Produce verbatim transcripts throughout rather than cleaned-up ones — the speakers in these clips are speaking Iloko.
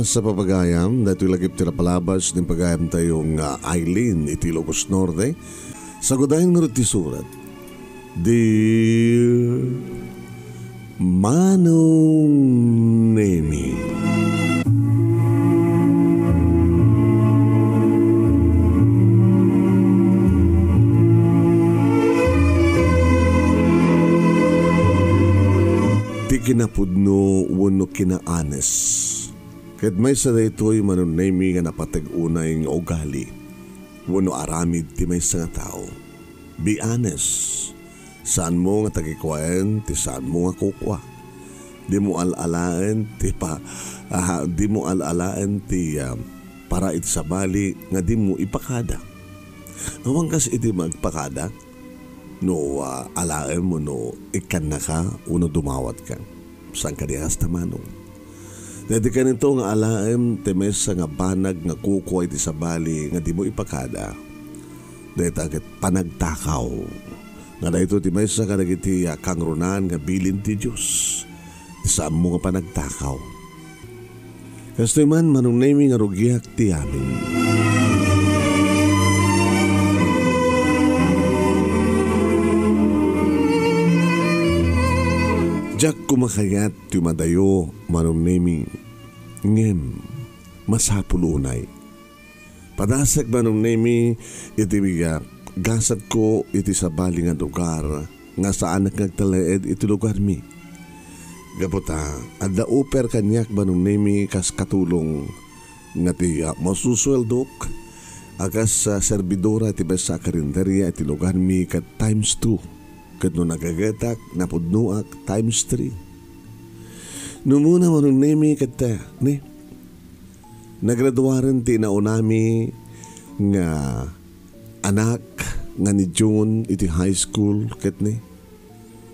Sa papagayam, daytoy lagip ti napalabas ni pagayamtayo nga Aileen iti Ilocos Norte. Sagudayen ngarud ti surat. Dear Manong Nemi. Ti kinapudno wenno kinaanes. Ket maysa daytoy, Manong Nemi, nga napateg unay nga ugali wenno aramid ti maysa nga tao. Be honest. Saanmo nga tagikuaen ti saanmo nga kukua. Dimo al-alaen ti pa-, aha, dimo al-alaen ti, ah, para iti sabali nga dimo ipakada. Awan kas iti magpakada, no, ah, alaem wenno ikkannaka wenno dumawatka. Saan kadi a kasta, Manong? Daydi kanito nga alaem ti maysa nga banag nga kukua iti sabali nga dimo ipakada. Dayta ket panagtakaw. Nga daytoy ti maysa kadagiti, ah, kangrunaan nga bilin ti Dios. Ti saanmo nga panagtakaw. Kastoy man, Manong Nemi, nga rugiak ti amin. Diak koma kayat ti umadayo, Manong Nemi. Ngem, masapul unay. Padasek, Manong Nemi, iti, ah, gasatko iti sabali nga lugar nga saanak nga agtalnaed iti lugarmi. Gapu ta, adda offer kaniak, Manong Nemi, kas katulong nga ti, ah, masusueldok a kas, ah, servidora iti maysa a karinderya iti lugarmi ket times two. Ket no nagagetak, napudnoak, times three. No umuna, Manong Nemi, ket, ah, ni, nagraduaren ti naunami nga anak nga ni June iti high school, ket ni,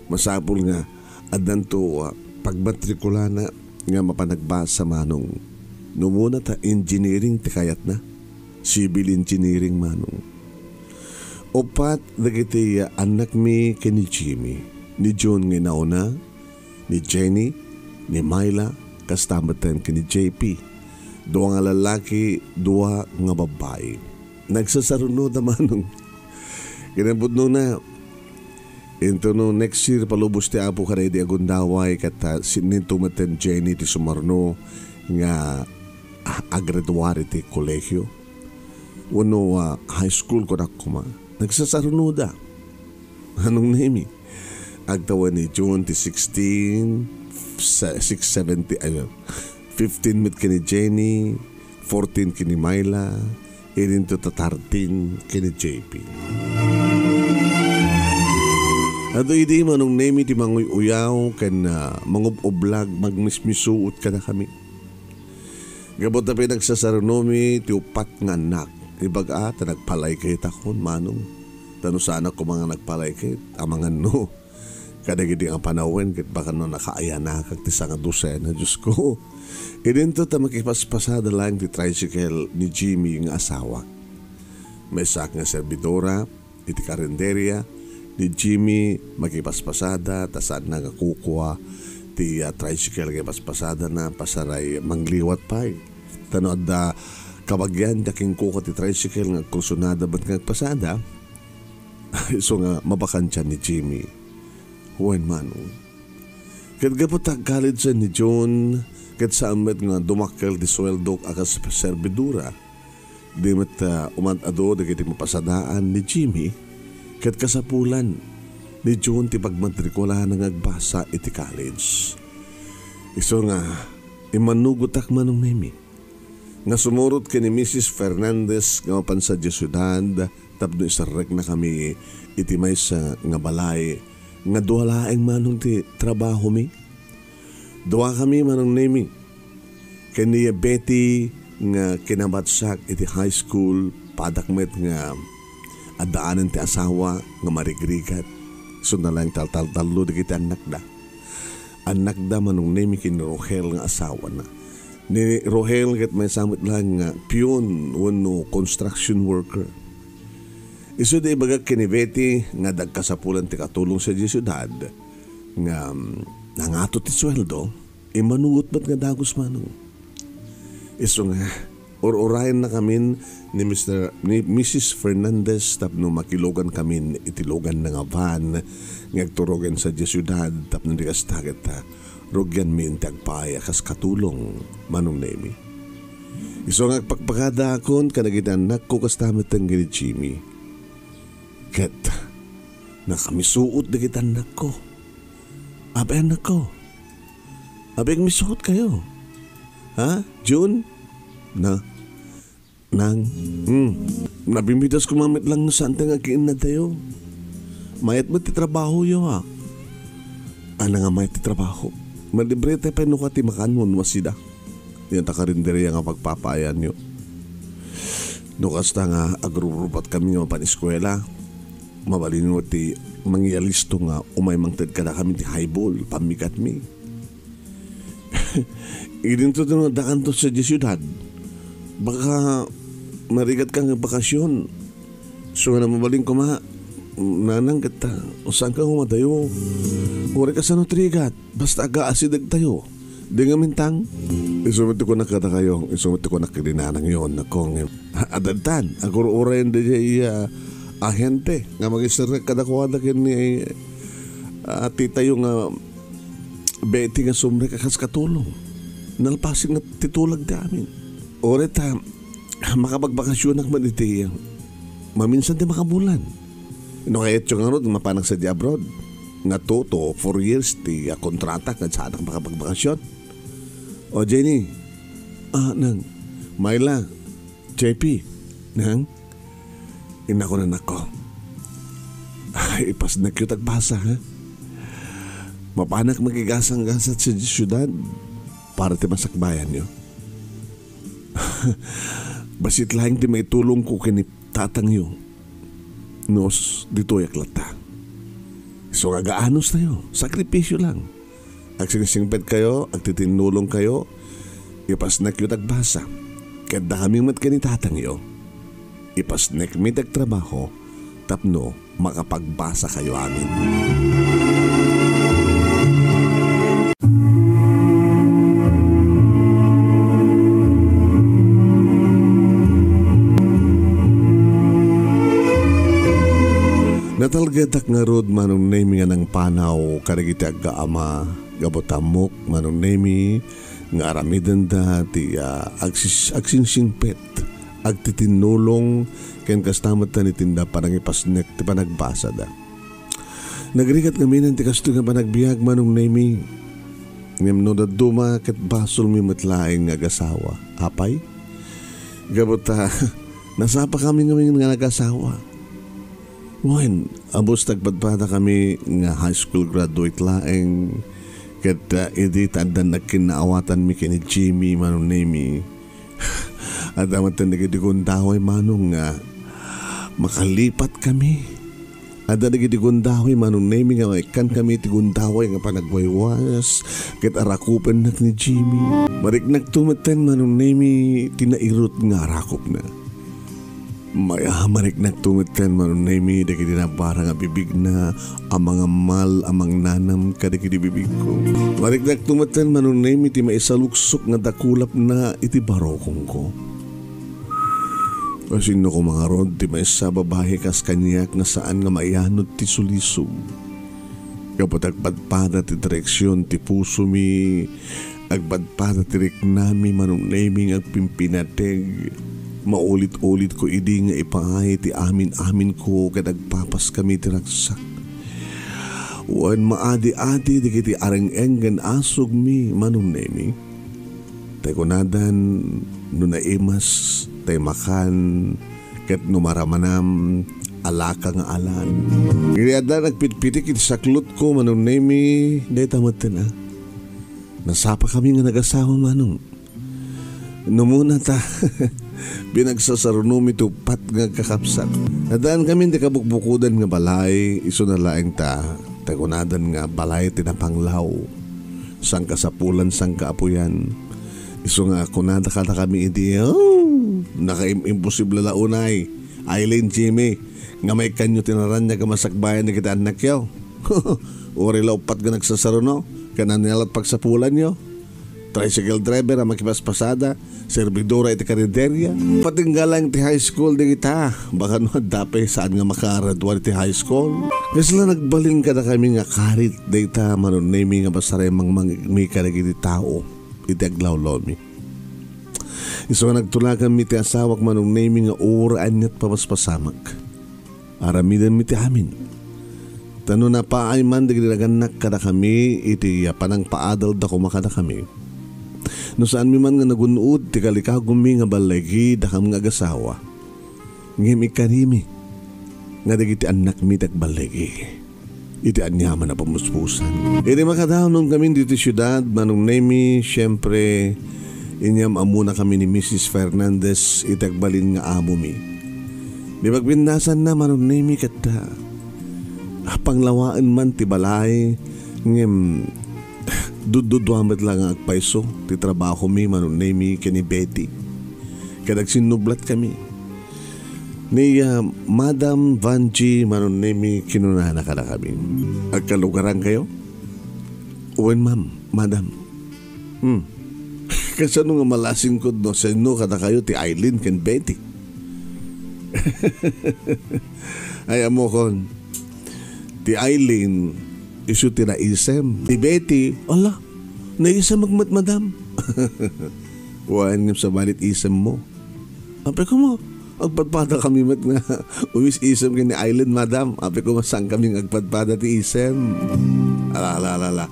masapul nga addanto, ah, pagmatrikulana nga mapanagbasa, Manong. No umuna ta engineering ti kayatna, civil engineering, Manong. Uppat dagiti, ah, annakmi ken ni Jimmy, ni June nga inauna, ni Jenny, ni Myla, kasta metten ken ni J P. Dua nga lallaki, dua nga babbai. Nagsasarunoda, Manong. Kinapudnona, into no next year, palubos ti Apo kadaydi a gundaway, ket, ah, sininto metten Jenny ti sumaruno nga, ah, agraduar iti kolehio. Wenno, ah, high school, kunak koma. Nagsasarunoda. Manong Nemi? Agtawen ni June ti sixteen, se-, six seventy, ay, fifteen met ken ni Jenny, fourteen ken ni Myla, idinto ta thirteen ken ni J P. Adu idi, Manong Nemi, ti manguy-uyaw ken, ah, mangub-ublag, magmismisuot kadakami. Gapu ta pinagsasarunomi ti uppat nga annak, ibaga ta nagpalaykaytakon, Manong. Ta no saanak koma nga nagpalaykayt, amangan no kadagidi nga panawen ket baka no nakaayanakak ti sangadusena, Diosko. Idinto ta makipaspasada laeng ti tricycle ni Jimmy nga asawak. Maysaak nga serbidora iti karinderya ni Jimmy, makipaspasada ta saanna nga kukua ti, ah, tricycle nga ipaspasadana, pasaray mangliwat pay. Ta no adda kabagian, diak inkukua ti tricycle nga agkursunada met nga agpasada. Isu nga mabakantian ni Jimmy. Wen, Manong. Ket gapu ta agkaledsen ni June, ket saan met nga dumakkel ti sueldok a kas serbidora. Di met, ah, umad-adu dagiti mapasadaan ni Jimmy, ket kasapulan ni June ti pagmatrikulana nga agbasa iti college. Isu nga, immanugotak, Manong Nemi, nga sumurot ken ni Missus Fernandez nga mapan sadiay siudad tapno iserreknakami iti maysa nga balay nga dua laeng, Manong, ti trabahomi. Duakami, Manong Nemi, ken ni Betty nga kinabatiak iti high school, padak met nga addaanen ti asawa nga marigrigat. Isu laeng taltaltallo dagiti annakda. Annakda, Manong Nemi, ken ni Rohel nga asawana. Ni Rohel ket maysa met laeng nga peon wenno construction worker. Isu ti ibagak ken ni Betty nga dagkasapulan ti katulong sadiay siudad nga, mm, nangato ti sueldo, immanugot met nga dagus, Manong. Isu nga, ur-urayennakamin ni Mister, ni Missus Fernandez tapno makilugankamin iti luganna nga van nga agturogen sadiay siudad tapno di kasta ket, ah, rugianmin ti agpaay a kas katulong, Manong Nemi. Isu nga agpakpakadaakon kadagiti annakko kasta met ken ni Jimmy. Ket nakamisuot dagiti annakko. Apay annakko? Apay agmisuotkayo? Ha? June? Na? Nang? Hmm. Napimitas koma met lang no saan ti nga agkiinnatayo. Mayat met ti trabahoyo, ha? Ana nga mayat ti trabaho? Malibre tayo pay no kua ti makan wenno sida. Yan ta karinderia nga pagpapaayanyo. No kasta nga agrurubrubatkami nga mapan eskuela, mabalinyo ti mangyalisto nga umay mangted kadakami ti highball, pammigatmi. Idinto ti no addakanto sadiay siudad. Baka narigatka nga bakasyon. Isu nga mabalin koma, nanang ket, ah, saanka nga umadayo? Uray kasano ti rigat? Basta agaasidegtayo. Di ngamin tang? Isu met ti kunak kadakayo, isu met ti kunak ken ni nanangyo, annakko, ngem, adda ditan, agur-urayen daydiay, ah, ahente nga mangiserrek kadakuada ken ni, ah, titayo nga Betty nga sumrek a kas katulong. Nalpasen nga ti tulag ti amin. Uray ta, makapagbakasyonak met iti maminsan ti makabulan. No kayatyo ngarud, mapanak sadiay abroad. Nga two to four years ti, ah, kontrata, nga saanak makapagbakasyon. O, Jenny. Ah, nang. Myla. J P. Nang. Innak, annakko. Ay, ipasnekyo ti agbasa, ha? Mapanak makigasanggasat sadiay siudad para ti masakbayanyo. Bassit laeng ti maitulongko ken ni tatangyo. No, s-, ditoyak latta. Isu nga agaanostayo, sakripisyo lang. Agsingsingpetkayo, agtitinnulongkayo, ipasnekyo ti agbasa. Ket dakami met ken ni tatangyo, ipasnekmi ti agtrabaho tapno makapagbasakayo amin. Natalgedak ngarud, Manong Nemi, nga nangpanaw kadagiti aggaama gapu ta ammok, Manong Nemi, nga aramidenda ti, ah, agsis-, agsingsingpet, agtitinnulong, ken kasta met ti tinda panangipasnek ti panagbasada. Nagrigat ngamin ti kastoy nga panagbiag, Manong Nemi. Ngem no dadduma, ket basolmi met laeng nga agasawa. Apay? Gapu ta, nasapakami ngamin nga nagasawa. Wen, abus ta agpadpadakami nga high school graduate laeng, ket, ah, idi ta addan nagkinnaawatanmi ken ni Jimmy, Manong Nemi. Adda met dagiti gundaway, Manong, nga makalipatkami. Adda dagiti gundaway, Manong Nemi, nga maikkankami iti gundaway nga panagwaywas ket arakupennak ni Jimmy. Mariknakto metten, Manong Nemi, ti nairut nga arakupna. Maya, mariknakto metten, Manong Nemi, dagiti nabara nga bibigna a mangammal a mangnanam kadagiti bibigko. Mariknakto metten, Manong Nemi, ti maisaluksok nga dakulapna iti barukongko. Asino koma ngarud ti maysa a babai kas kaniak nga saan nga maianod ti sulisog? Gapu ta agpadpada ti direksion ti pusomi, agpadpada ti riknami, Manong Nemi, nga agpimpinateg. Maulit-ulitko idi nga ipaay ti amin-aminko ket agpapaskami ti ragsak. Wen maadi-adi dagiti areng-eng ken asugmi, Manong Nemi. Tay kunadan, no naimas, tay makan, ket no maramanam, alaka nga alan. Idi adda nagpitpitik iti saklotko, Manong Nemi, dayta metten, a. Nasapakami nga nagasawa, Manong. No umuna ta, pinagsasarunomi ti uppat nga agkakabsat. Addaan ngamin ti kabukbukodan nga balay, isuna laeng ta, tay kunadan nga balay ti napanglaw. Sangkasapulan, sangkaapuyan. Isu nga kunada kadakami idi, "Oh, nakaim-, imposible la unay, Eileen, Jimmy, nga maikkanyo ti naraniag a masakbayan dagiti annakyo. Uray la uppat nga nagsasaruno, ken ania la't pagsapulanyo?" tricycle driver a makipaspasada, servidora iti karinderya. Patingga laeng ti high school dagita. Baka no adda pay saan nga makagradua iti high school. Kasla nagbalin kadakami nga karit dayta, Manong Nemi, nga basta mangmangikmi kadagiti tao iti aglawlawmi. Isu nga nagtulaganmi ti asawak, Manong Nemi, nga uray aniat papaspasamak. Aramidenmi ti amin. Ta no napaay man dagiti nagannak kadakami iti panangpaadalda koma kadakami, no saanmi man nga nagun-od ti kalikagummi nga balligi dakam nga agasawa, ngem ikkanimi nga dagiti annakmi ti agballigi iti aniaman a pamuspusan. Idi makadawnonkamin ditoy siudad, Manong Nemi, siempre, inyam-ammonakami ni Misis Fernandez iti agbalin nga amomi. Di pagbinnasanna, Manong Nemi, ket, ah, panglawaen man ti balay, ngem dududua met la nga agpayso ti trabahomi, Manong Nemi, ken ni Betty. Ket agsinnublatkami. Ni, ah, Madam Vangie, Manong Nemi, kinunana kadakami, "Agkalugarankayo?" "Wen, ma'am, madam." "Hmm. Kasano nga malasingko no sino kadakayo ti Aileen ken Betty?" "Ay, ammokon. Ti Aileen, isu ti naisem. Ti Betty, ala, naisemek met, madam." "Wen, ngem sabali ti isemmo." "Apay koma, agpadpadakami met nga umis-isem ken ni Aileen, madam. Apay koma saankami nga agpadpada ti isem." Ala, ala, ala, ala.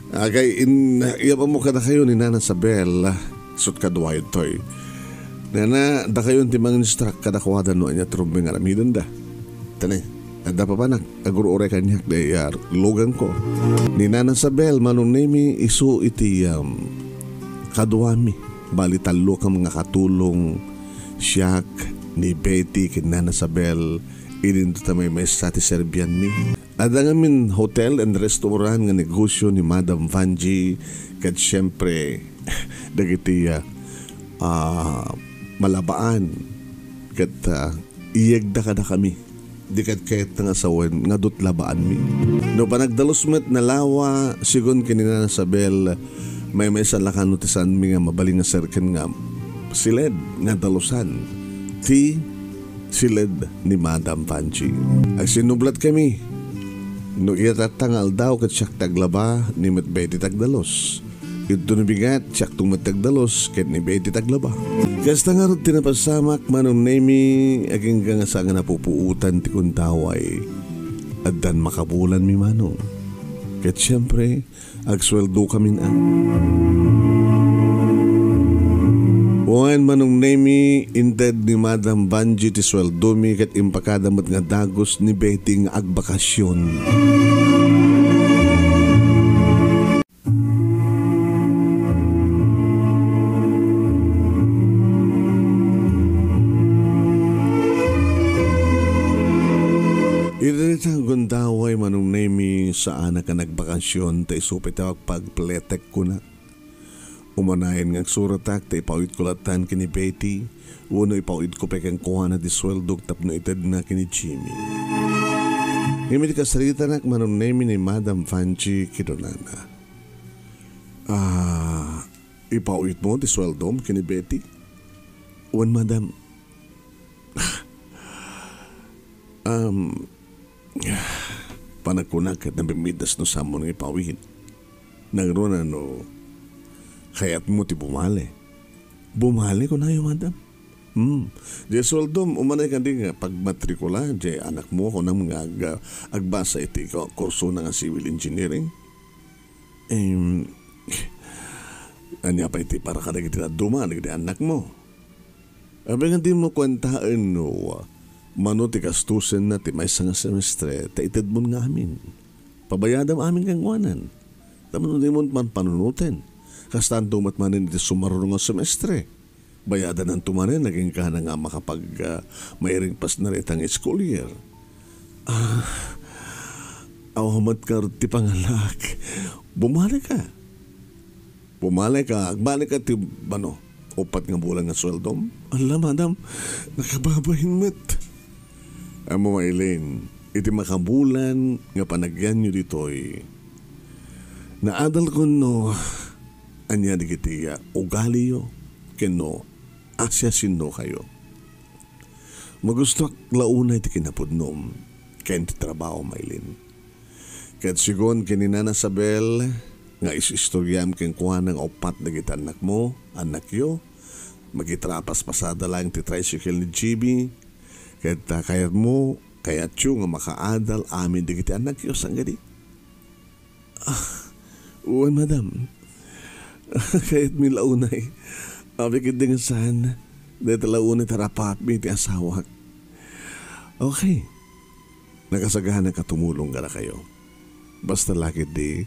Agay, in, iyam-ammok kadakayo ni Nana Sabel, isut' kaduayo ditoy. Nana, dakayon ti manginstruct kadakuada no ania ti rumbeng nga aramidenda. Tani, adda papanak, agur-uray kaniak dayta luganko. Ni Nana Sabel, Manong Nemi, isu iti, um, kaduami. Bali, tallokamin nga katulong, siak, ni Betty, ken Nana Sabel, idinto ta maymaysa ti serbianmi. Adda ngamin hotel and restaurant nga negosyo ni Madam Vangie, ket siempre, dagiti, ah, ah, malabaan, ket, ah, iyegda kadakami. Di ket kayatna nga sawen nga adda ti labaanmi. No panagdalus met nalawa, sigun ken ni Nana Sabel, maymaysa la kano ti saanmi nga mabalin nga serken nga siled nga dalusan ti siled ni Madam Vangie. Agsinnublatkami. No iya tatta nga aldaw ket siak ti aglaba, ni met Betty ti agdalus. Idto no bigat, siakto met ti agdalus, ket ni Betty ti aglaba. Kasta ngarud ti napasamak, Manong Nemi, agingga nga saan nga napupuotan ti gundaway. Addan makabulanmi, Manong. Ket siempre, agsueldokamin a. Wen, Manong Nemi, inted ni Madam Vangie ti sueldomi ket impakada met nga dagus ni Betty nga agbakasyon. Iti dayta nga gundaway, Manong Nemi, saanak a nagbakasyon ta isu pay ti agpagpletek kunak. Umanayen nga agsuratak ta ipaw-itko lattan ken ni Betty, wenno ipaw-itko pay kenkuana ti sueldok tapno itedna ken ni Jimmy. Ngem iti kasaritanak, Manong Nemi, ni Madam Vangie, kinunana, "Ah, ipaw-itmo ti sueldom ken ni Betty?" "Wen, madam." Um, panagkunak ket nabimmidas no saanmo nga ipaw-it. Nangruna no kayatmo ti bumali. Bumali, kunayo, madam? Hmm. Diay sueldom, umanay kadi nga pagmatrikula, diay anakmo, kunam nga ag-, agbasa iti ku-, kursona nga civil engineering? Em, ania pay ti para kadagiti dadduma, dagiti annakmo? Apay nga dimo kuentaen no mano ti gastusenna ti maysa nga semestre ta itedmon nga amin? Pabayadam amin kenkuanan. Tapno dimon panpanunoten. Kastanto met manen iti sumaruno nga semestre. Bayadananto manen agingga nga makapag, ah, mairing pasna dayta nga school year. Ah, awan met ngarud ti pangalak. Bumalik ka. Bumalik ka. Agbalik ka ti, ano, upat nga bulan nga sueldom. Ala, madam, nakababain met. Ammo, Aileen, iti makabulan nga panagyanyo ditoy, naadalkon no ania dagiti, ah, ugaliyo, ken no asiasinokayo. Magustoak la unay ti kinapudnom ken ti trabaho, Maylin. Ket segun ken ni Nana Sabel nga is-istoriam kenkuana nga upat dagiti annakmo, annakyo, makitrapaspasada laeng ti tricycle ni G B, ket, ah, kayatmo, kayatyo nga makaadal amin dagiti annakyo, saan kadi? Ah, wen, madam. Kayatmi la unay. Apay ketdi nga saan, dayta la unay ti arapaapmi iti asawak. Okay. Nakasagana ka tumulong kadakayo. Basta la ketdi,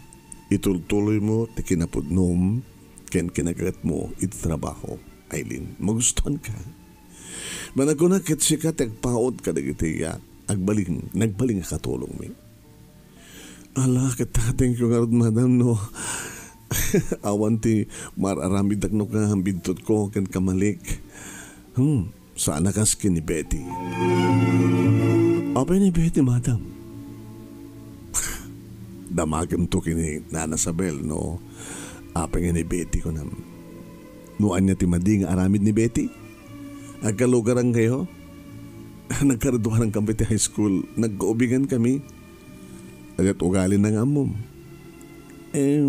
itultuloymo ti kinapudnom ken kinagatmo iti trabaho, Aileen. Magustuanka. Managkunak ket sika ti agpaut kadagiti, ah, agbalin, nagbalin nga katulongmi. Ala, ket thank you ngarud, madam, no. Awan ti mar-aramidek no ka bidtotko ken kamalik. Hmm, saan a kas ken ni Betty. Apay ni Betty, madam? Damagem to ken ni Nana Sabel, no. Apay nga ni Betty, kunam. No ania ti madi nga aramid ni Betty? Agkalugaran kayo? Nagkaduaran kami ti high school. Nagkaubingan kami. Ket ugali na nga ammom. Em,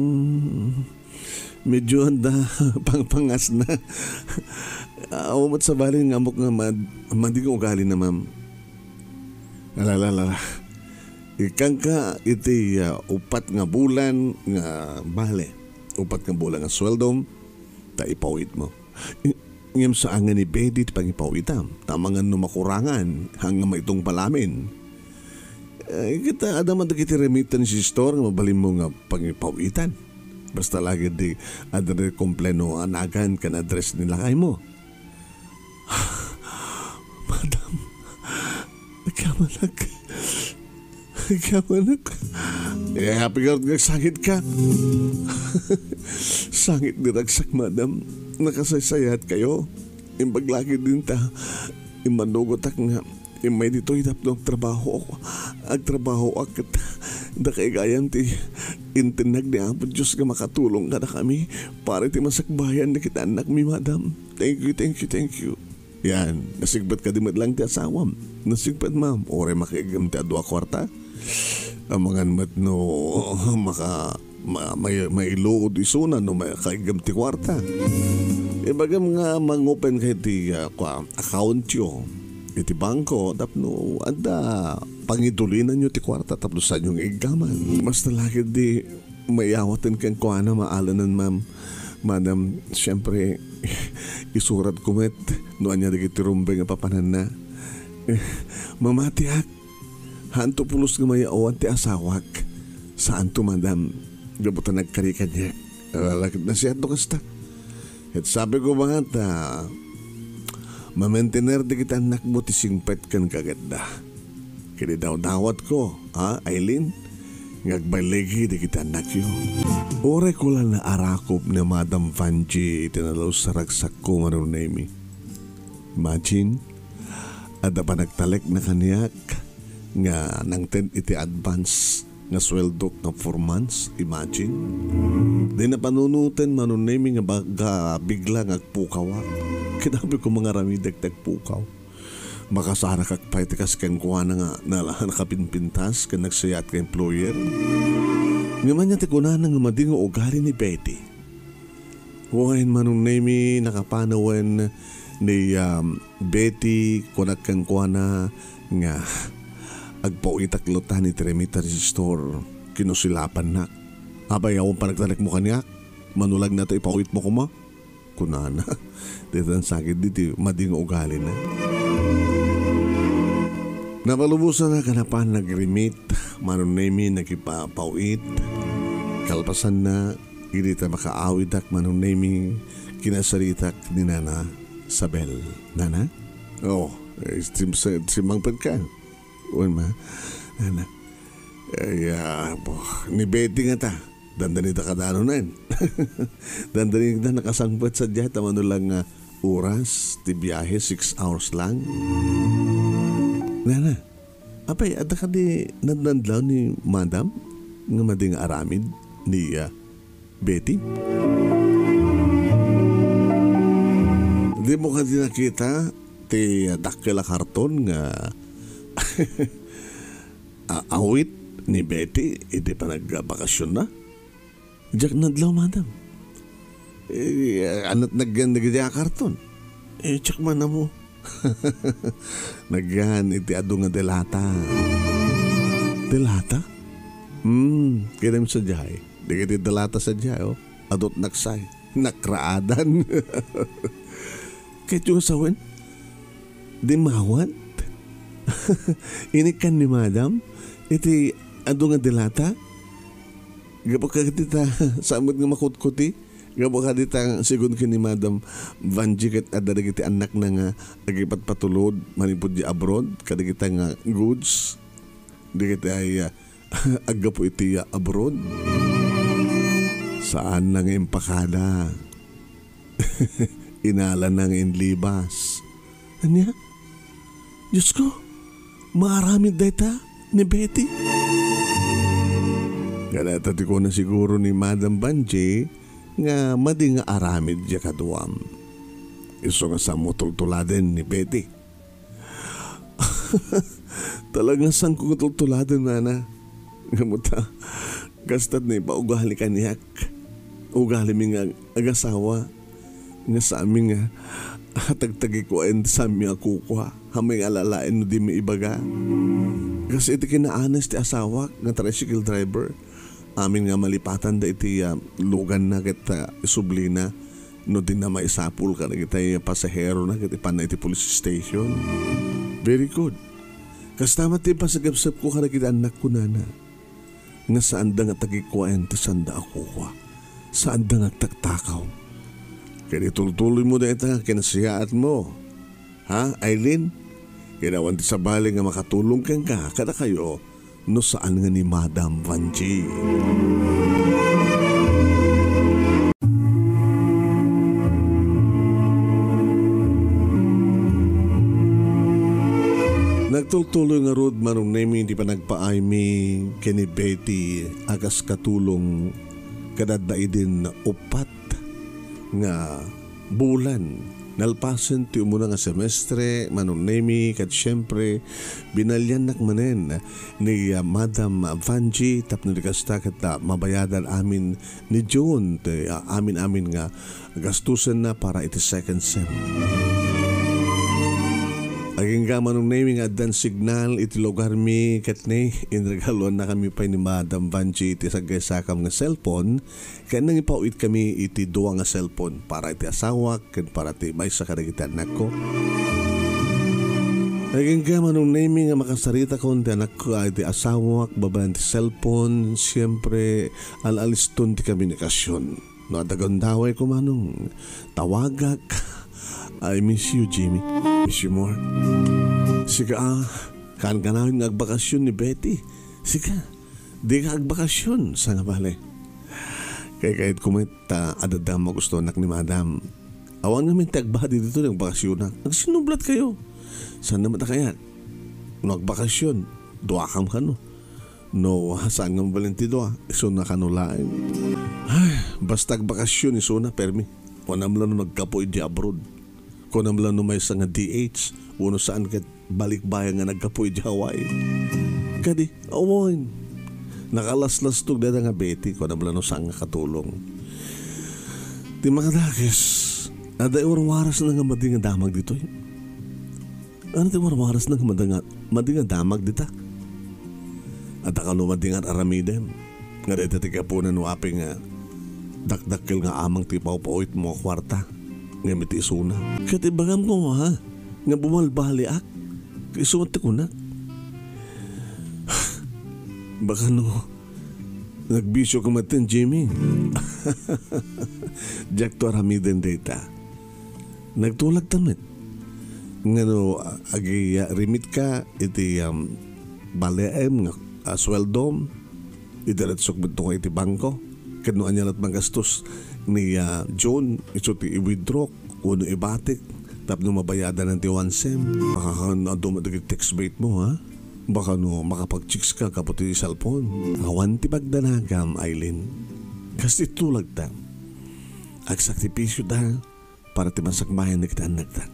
medyo anda pangpangas na. Awan met sabali nga ammok nga mad-, madi nga ugali na, ma'am. Ala, ala, ala. Ikkanka iti, ah, upat nga bulan nga bale. Upat nga bulan nga sueldom, ta ipawitmo. I-, ngem saan nga ni Betty ti pangipawitam, ta amangan no makurangan, haan nga maitungpal amin. Eh, ket adda man dagiti remittance store nga mabalinmo nga pangipawitan. Basta la ketdi adda ti kumpleto a nagan ken address ni lakaymo. Madam, agyamanak. Agyamanak. Eh, happy ka nga sangit ka. Sangit di ragsak, madam. Nakasaysayaat kayo. Imbag la ketdin ta immanugotak nga immay ditoy tapno agtrabaho. Agtrabahoak ket dakay gayam ti intendek ni Apo Dios nga makatulong kadakami para iti masakbayan dagiti annakmi, madam. Thank you, thank you, thank you. Yan, nasigpet kadi met lang ti asawam? Nasigpet, ma'am. Uray makaiggem ti adu a kuarta. Amangan met no maka-, ma-, may-, mailuod isuna no makaiggem ti kuarta. Ibagam nga mangopen kay ti, ah, kua, account yo iti bangko tapno adda pangidulinanyo ti kuarta tapno saanyo nga iggaman. Basta la ketdi maiyawaten kenkuana, maalanen, ma'am. Madam, siyempre, isuratko met no ania dagiti rumbeng a papananna. Eh, mamatiak. Haanto pulos nga mayawan ti asawak. Saanto, madam. Gapu ta nagkari kaniak. Ala, ket nasayaat no kasta. Ket sabi ko, mata, mamaintener dagiti annakmo ti singpet ken kagetda. Ket idawdawatko, ha, Aileen, nga agbaligi dagiti annakyo. Uray ko la naarakop ni Madam Vangie iti nalus a ragsakko, Manong Nemy. Imagine, adda panagtalekna kaniak nga nangted iti advance nga sueldok nga four months, imagine. Di napanunoten, Manong Nemy, nga baga bigla nga agpukawak. Ket apay ko mangaramidek ti agpukaw. Makasarakak pay ti kas kenkuana nga nala-, nakapinpintas ken nagsayaat nga employer. Ngem ania ti kunana nga madi nga ugali ni Betty? Wen, Manong Nemy, nakapanawen ni, um, Betty, kunak kenkuana nga agpawitak lutan iti remittance store. Kinusilapannak. Apay, awan panagtalekmo kaniak? Manulag na ta ipawitmo koma? Kunana. Ditan sakit diti madi nga ugalina. Napalubosan a napan nag-remit, Manong Nemy nagipapawit. Kalpasanna, idi ta makaawidak, Manong Nemy, kinasaritak ni Nana Sabel. Nana? Oh, eh, sim-, sim-, simmangpet ka. Wen ma, Nana. Ay, ah, bo, ni Betty nga ta. Dandani ta kadanonen. Dandani ta nakasangpet sadiay ta mano lang nga oras ti biyahe, six hours lang. Nana, apay, adda kadi nadnadlaw ni Madam nga madi nga aramid ni, ah, Betty? Dimo kadi nakita ti dakkel a karton nga a-, awit ni Betty iti panagbakasionna? Diak nadlaw, madam. Eh, anat nagyan dagiti a karton? Eh, diak man ammo. Nagyan iti adu nga delata. Delata? Hmm, kidem sadiay. Dagiti delata sadiay, oh. Adut naksay. Nakraadan. Ket yung sawen, di mawat. Inikkan ni madam, iti adu nga delata. Gapu kadita, samot nga makutkuti. Gapu kadita, sigun ken ni Madam Vanji ket adda dagiti annakna nga agipatpatulod manipud di abroad, kadagita nga goods, dagiti ay, ah, aggapu iti, ah, abroad. Saanna nga impakada. Inalana nga inlibas. Ania? Diosko, maaramid dayta ni Betty? Kadata ti kuna siguro ni Madam Vanji nga madi nga aramid diay kaduam. Isu nga sammo tultuladen ni Betty. Talaga saanko nga tultuladen, mana. Ngem ta, kasta ti naipaugali kaniak. Ugalimi nga agasawa, nga saanmi nga atagtagikuaen ti saanmi a kukua, ha mangalaen no dimi ibaga. Kas iti kinaanas ti asawak nga tricycle driver, amin nga malipatanda iti, ah, luganna ket, ah, isublina no dinna maisapul kadagiti pasaherona ket ipanna iti police station. Very good. Kasta met ti pasagepsepko kadagiti annakko, nana, nga saanda nga tagikuaen ti saanda a kukua. Saanda nga agtaktakaw. Ket itultuloymo dayta kinasiyaatmo. Ha, Aileen? Ket awan ti sabali nga makatulong kenka kadakayo no saan nga ni Madam Vanji. Nagtultuloy ngarud, Manong Nemi, ti panagpaaymi ken ni Betty a kas katulong ket adda idin uppat nga bulan nalpasen ti umuna nga semestre, Manong Nemi, ket siempre, binaliannak manen ni, ah, Madam Vanji tapno di kasta ket, ah, mabayadan amin ni June ti, ah, amin-amin nga gastusenna para iti second sem. Agingga, Manong Nemi, nga addan signal iti lugarmi ket ni, inregaluannakami pay ni Madam Vanji iti saggaysakam nga cellphone, ket nangipaw-itkami iti dua nga cellphone para iti asawak ken para ti maysa kadagiti annakko. Agingga, Manong Nemi, nga makasaritakon ti anakko a iti asawak babaen ti cellphone, siempre, al-aliston ti komunikasion. No adda gundawayko, Manong, tawagak. I miss you, Jimmy. Miss you more. Sika, ah, kaan-kanayon nga agbakasyon ni Betty. Sika, dika agbakasyon, saan nga bale. Kay kayat ko met ta adda magustonak ni Madam. Awan ngamin ti agbadi ditoy nga agbakasyonak. Agsinnublat kayo. Saan naman ta kayat? No agbakasyon, duakam kano. No, saan nga mabalin ti dua? Isuna kano laeng. Ay, basta agbakasyon, isuna, permi. Kunam la no naggapu idi abroad. Kunam la no maysa nga D H. Wenno saan ket balikbayan nga naggapu idi Hawaii. Kadi, awan. Nakalaslastog dayta nga Betty, kunam la no saan nga katulong. Ti makadakes, adda iwarwarasna nga madi nga damag ditoy. Ano ti warwarasna nga madi nga, madi nga damag dita? Adda kano madi nga aramidem. Nga dayta ti gapuna no apay nga dakdakkel nga amang ti pawpawitmo a kuarta. Ngem iti isuna. Ket ibagam koma, ha? Nga bumalbaliak. Isu met ti kunak. Baka no, nagbisyo ka met, Jimmy. Diak to aramiden dayta. Nagtulagta met. Ngano, a-, agi-, a-, remit ka iti, um, balaem nga, a, sueldom, idiretsok met iti bangko. Ket no ania la't magastos ni, a, John, isu ti i-withdraw wenno ibatik tapno mabayadan ti one sem. Baka kan adu met dagiti text mate mo, ha? Baka no makapag-chicks ka gapu ti cellphone. Awan ti pagdanagam, Aileen. Kas ti tulagta. Agsakripisyo ta. para ti mansakbayan dagiti annakta.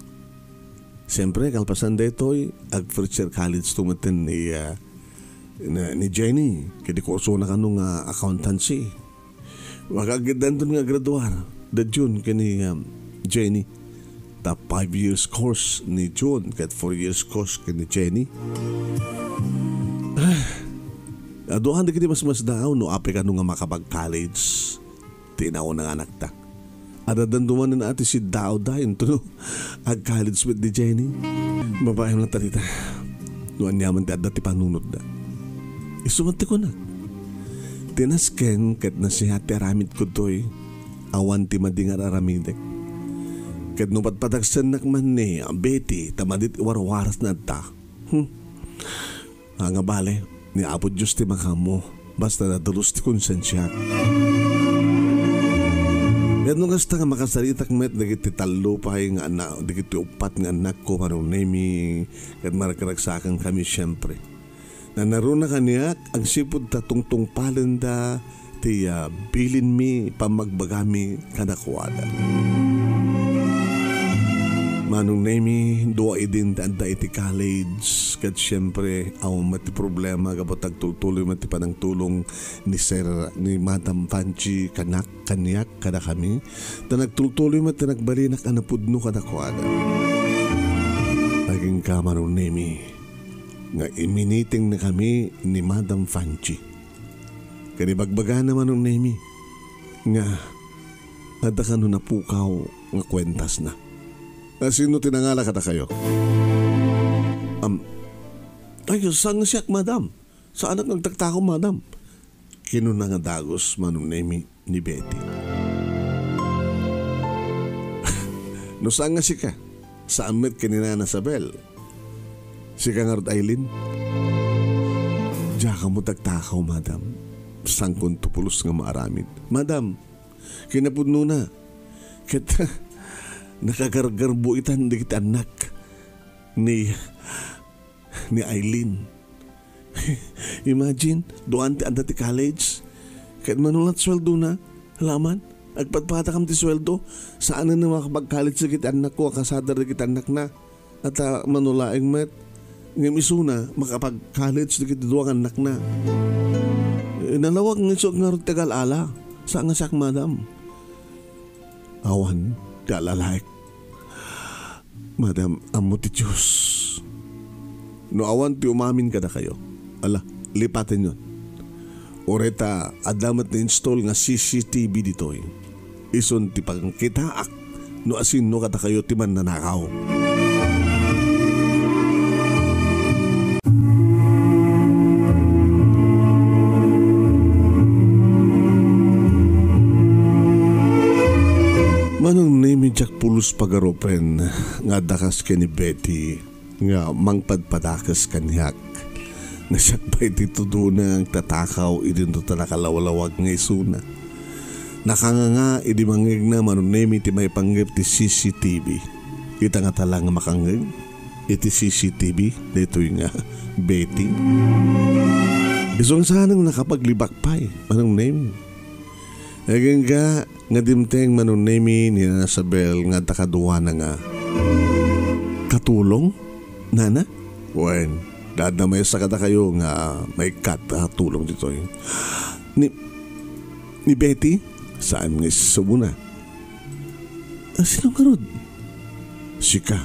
Siempre, kalpasan daytoy, ag-first year college to metten ni, ah, na, ni Jenny, ket di kursona kano nga accountancy. Makaagidanton nga graduar da June ken ni, um, Jenny. Ta five years course ni June ket four years course ken ni Jenny. Ah, aduan dagiti masmasdaaw no apay kano nga makapag-college ti inauna nga anakta. Adda dandumanen a ti siddaawda intono ag-college met ni Jenny. Babaen nga tarita. No aniaman ti adda ti panunotda. Isu met ti kunak. Ti nasken ket nasihat ti aramidko toy. Awan ti madi nga ar-aramidek. Ket no patpataksennak man ni Betty ta madi ti warwarasna adda. Hmm. Nga bale, ni Apo Dios ti makaammo, basta nadulus ti konsensiak. Ket no kasta nga makasaritak met dagiti tallo pay nga annak, dagiti uppat nga annakko, Manong Nemi, ket maragragsakan kami, siempre. Nanaruna kaniak, agsipud ta tungtungpalenda ti, ah, bilinmi, pammagbagami kadakuada. Manong Nemi, dua idin ti adda iti college, ket siempre, awan met ti problema gapu ta agtultuloy met ti panangtulong ni Sir, ni Madam Fanchi kanak, kaniak, kadakami. Ta nagtultuloy met ti nagbalinak a napudno kadakuada. Agingga, Manong Nemi, nga iminitingnakami ni Madam Fanchi. Ket ibagbagana, Manong Nemi, nga adda kano napukaw nga kuentasna. A, sino ti nangala kadakayo? Am, ay, saan nga siak, madam. Saanak nga agtaktakaw, madam. Kinuna nga dagus, Manong Nemi, ni Betty. No saan nga sika, saan met ken ni Nana Sabel. Sika ngarud, Aileen? Diak ammo ti agtakaw, madam. Saankonto pulos nga maaramid. Madam, kinapudnona. Ket nakagargarbuitan dagiti annak ni, ni Aileen. Imagine, duan ti adda ti college. Ket mano la ti sueldona? Laman, agpadpadakam ti sueldo. Saanen a makapag-college dagiti annakko a kasadar dagiti annakna. At, ah, mano laeng met. Ngem isuna, makapag-college dagiti dua nga annakna. Eh, nalawag nga isu ngarud ti agal-ala. Saan nga siak, madam. Awan ti alalaek. Madam, ammo ti Dios. No awan ti umamin kadakayo, ala, lipatenyon. Uray ta adda met na-install nga C C T V ditoy. Isun ti pangkitaak no asino kadakayo ti mannanakaw. Manong Nemi, diak pulos pagarupen nga adda kas ken ni Betty nga mangpadpadakes kaniak. Nga siak pay ti tudona nga agtatakaw idinto ta nakalawlawag nga isuna. Nakanganga idi mangngegna, Manong Nemi, ti maipanggep ti C C T V. Ita nga tala nga makangngeg iti C C T V daytoy nga Betty. Isu nga saan nga nakapaglibak pay, Manong Nemi. Agingga nga dimteng, Manong Nemi, ni Nana Sabel nga adda kaduana nga katulong, Nana? Wen, adda maysa kadakayo nga maikkat a tulong ditoy. Ni, ni Betty? Saan nga isubona? A, sino ngarud? Sika.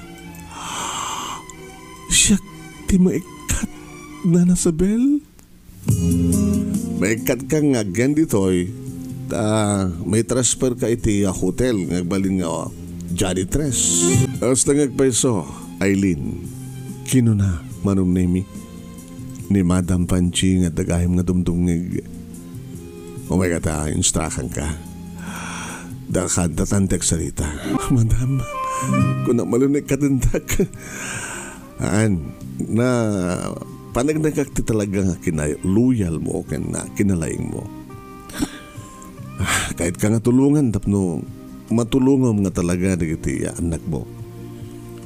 Siak ti maikkat, Nana Sabel? Maikkatka nga agyan ditoy, ta maitransferka iti, ah, hotel nga agbalin nga, ah, janitress. Hasta nga agpayso, Aileen, kinuna Manong Nemi ni Madam Panchi nga adda gayam nga dumdumngeg. Umayka ta, instrakanka. Dakaduatan ti agsarita. Madam, kuna malunekkadentak. Aan, na panagnagak ti talaga nga kinay-, loyal mo ken na kinalaing mo. Ah, kayat ka nga tulungan tapno matulongam nga talaga dagiti anak mo.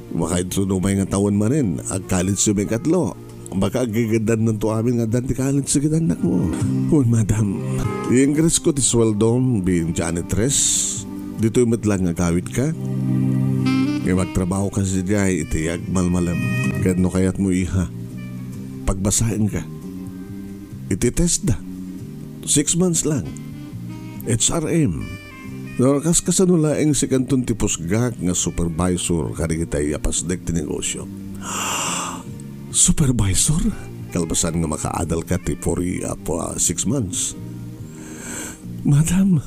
Makaiso no may nga tawen manen, agkalit sa may katlo. Baka agigadan nanto amin nga addan ti kalit sa anak mo. Wen, madam, i-increase ko ti sweldom, being janitress. Ditoy met lang nga agawid ka. Agtrabaho ka sadiay iti agmalmalem. Ket no kayatmo, iha, pagbasaenka. Iti TESDA. Six months lang. H R M. No, kas-, kasano laeng sikanton ti pusgak nga supervisor kadagitay a pasdek ti negosyo? Supervisor? Kalpasan nga makaadalka ti four, ah, po, ah, six months. Madam,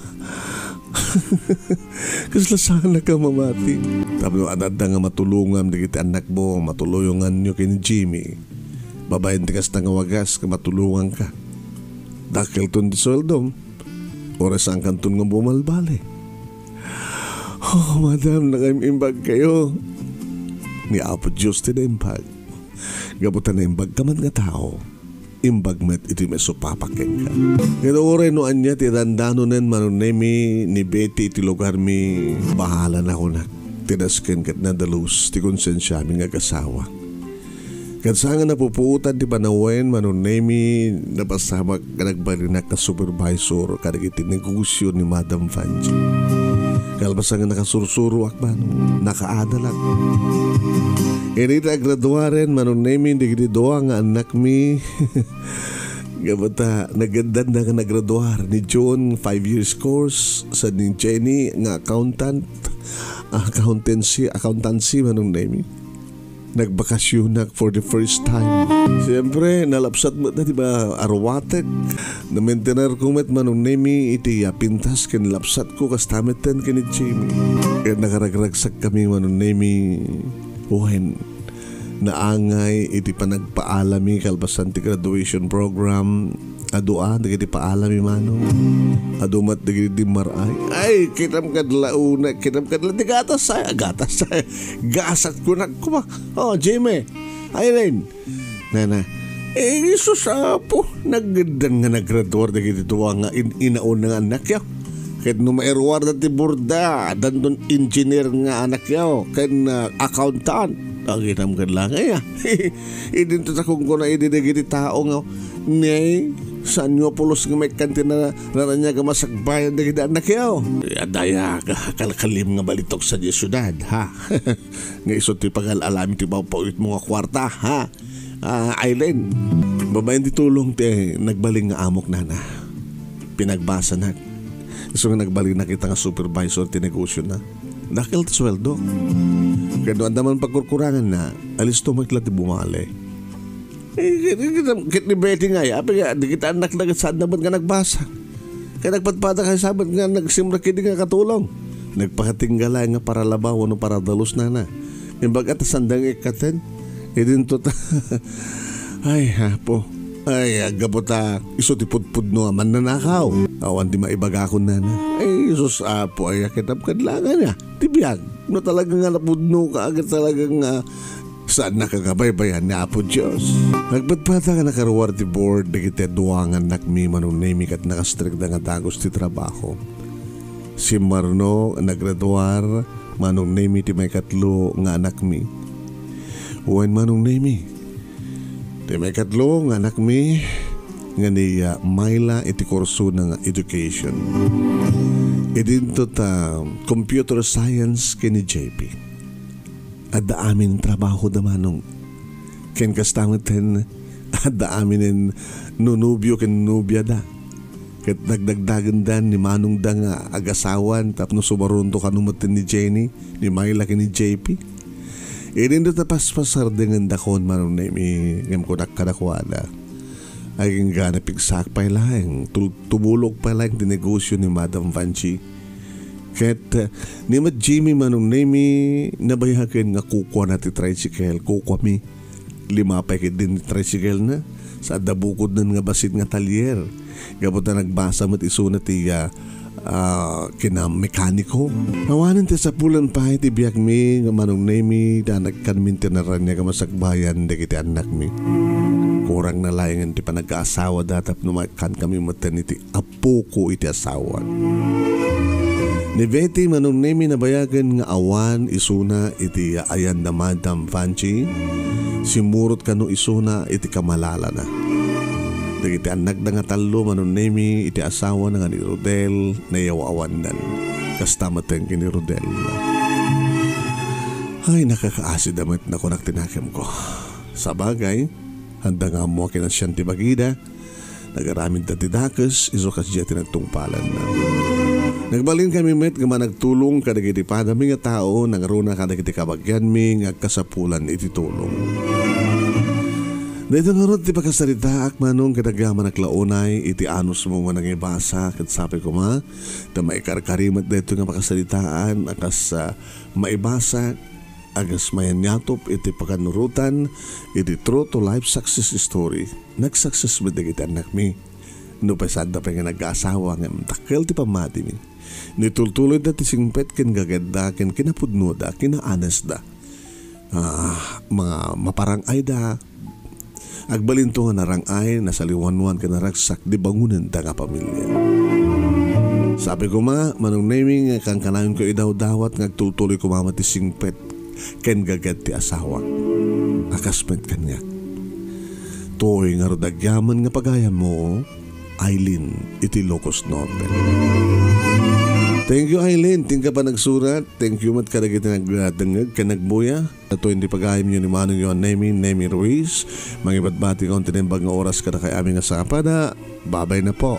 kasla saan a mamati? Tapno adda nga matulongam dagiti annakmo, matulonganyo ken ni Jimmy. Babaen ti kasta nga wagas nga matulonganka. Dakkelton ti sueldom. Oras saan kanton nga bumalbali. Oh, madam, nakaimbag kayo. Ni Apo Dios ti naimbag. Gapu ta naimbag ka man nga tao, imbag met iti maisupapak kenka. Ket uray no ania ti dandanonen, Manong Nemi, ni Betty iti lugarmi, bahala na kunak. Tinasken ket nadalus ti konsensiami nga agasawa. Ket saan nga napupuotan ti panawen, Manong Nemi, napasamak nga nagbalinak nga supervisor kadagiti negosyo ni Madam Fanji. Kalpasan nga nakasursuroak, Manong, nakaadalak. Idi ta agraduaren, Manong Nemi, dagiti dua nga annakmi, gapu ta nageddan da nga nagraduar ni June, five years course, sa ni Jenny nga accountant, accountancy, accountancy, Manong Nemi. Nagbakasyonak for the first time. Siyempre, nalapsat met na, di ba, aruatek. Namentenar ko met, Manong Nemi, iti, ah, pintas ken lapsat ko, kasta met ten ken ni Jimmy. Ket nakaragragsak kami, Manong Nemi. Wen, naangay iti panagpaalami kalpasan ti graduation program. Adu a dagiti paalami, Manong. Adu met dagiti dimmaray. Ay, kitam kadla una, kitam kadla ti gatas ay, gatas ay. Gasat ko na kuma. Oh, Jimmy. Irene. Nana. Eh, Jesus, Apo, nageddan nga nagraduar dagiti dua nga in-, inaon nga annakyo. Ket no mairuar da ti borda, danton engineer nga annakyo, ken, ah, accountant. Agitam ket lang, ay, ah. Idinto ta kunkuna idi dagiti tao nga, "Nay, saanyo pulos nga maikkan ti na-, naraniag a masakbayan dagiti annakyo?" Adda aya, ka-, kalkalim nga balitok sadiay siudad, ha? Nga isu ti pagal-alami ti pawpawitmo nga kuarta, ha? Ah, Aileen, babaen ti tulong ti nagbalin nga amok, nana. Pinagbasanak. Isu nga nagbalinak ita nga supervisor ti negosiona. Dakkel ti sueldo. Ket no adda man pagkurkuranganna, alisto met la ti bumali. Eh, ket, ket, ket ni Betty nga, api nga, dagiti annakna ket saanna met nga nagbasa. Ket nagpadpada kay sabet nga nagsimrek idi nga katulong. Nagpakatingga laeng nga paralaba wenno paradalus, nana. Imbag a ta sanda nga ikkaten. Idinto ta. Ay, Apo. Ay, aggapu ta isu ti pudpudno a mannanakaw. Awan ti maibagakon, nana. Ay, Jesus, Apo, ay, akitam kadlangan, ya. Ti biag. No talaga nga napudno ka, agit talaga nga Saannak a kabaybayan ni Apo Dios. Nagpadpada nga nakaruar ti board dagiti dua nga annakmi, Manong Nemi, ket nakastrikda nga dagus ti trabaho. Simmarno a nagraduar, Manong Nemi, ti maikatlo nga annakmi. Wen, Manong Nemi, ti maikatlo nga annakmi nga ni, ah, Myla iti kursona nga education. Idinto ta computer science ken ni J P. Adda amin trabahoda, Manong. Ken kasta metten, adda aminen nonobio ken nobiada. Ket nagdagdagenda ni Manongda nga agasawan tapno sumarundo kano metten ni Jenny, ni Myla ken ni J P. Idinto ta paspasardengendakon, Manong Nemi, ngem kunak kadakuada, "Agingga napigsaak pay laeng, tul-, tumulog pay laeng ti negosyo ni Madam Vanchi." Ket, eh, ni Mat Jimmy, Manong Nemi, nabayagen nga kukuana ti tricycle, kukuami. Lima pay ketdin ti tricycle na, sa adda bukodnan nga bassit nga talyer. Gapu ta nagbasa met isuna ti, ah, ah, kinamekaniko. Awanen ti sapulan pay ti biagmi nga Manong Nemi, ta nagkanmin ti naraniag a masakbayan dagiti annakmi. Kurangna laengen ti panagkaasawada tapno maikkankami metten iti apoko iti asawan. Ni Betty, Manong Nemi, nabayagen nga awan isuna iti ayan da Madam Vanchi. Simmurot kano isuna iti kamalalana. Dagiti annakda nga tallo, Manong Nemi, iti asawana nga ni Rodel, nayaw-awandan. Kasta metten ken ni Rodel. Ay, nakakaasi da met, nakunak ti nakemko. Sabagay, adda nga ammo a kinasian ti bagida, nagaramidda ti dakes, isu kasdiay ti nagtungpalanna. Nagbalinkami met nga managtulong kadagiti padami nga tao, nangruna kadagiti kabagianmi nga agkasapulan iti tulong. Daytoy ngarud ti pakasaritaak, Manong, ket agyamanak la unay iti anusmo nga nangibasa, ket sapay koma, ta maikarkari met daytoy nga pakasaritaan a kas, ah, maibasa, a kas mayanyatop iti pakanurotan iti True to Life Success Story. Nagsuccess met dagiti annakmi. Nupay saanda pay nga nagkaasawa ngem dakkel ti pammatimi. Nitultuloyda ti singpet ken gagedda ken kinapudnoda, kinaanesda. Ah, mga maparang-ayda, agbalinto nga narang-ay, nasaliwanwan ken naragsak ti bangonenda nga pamilya. Sapay koma, Manong Nemi, nga kankanayonko idawdawat nga agtultuloy koma met ti singpet ken gaged ti asawak. A kas met kaniak. Toy ngarud agyaman nga pagayammo, Eileen, iti Ilocos Norte. Thank you, Eileen. Ti inka panagsurat. Thank you met kadagiti nagdengngeg ken nagbuya. Daytoy ti pagayamyo ni Manong Nemi, Nemi Ruiz. Mangibadbati kon ti naimbag nga oras kadakami nga sapada. Babay na po.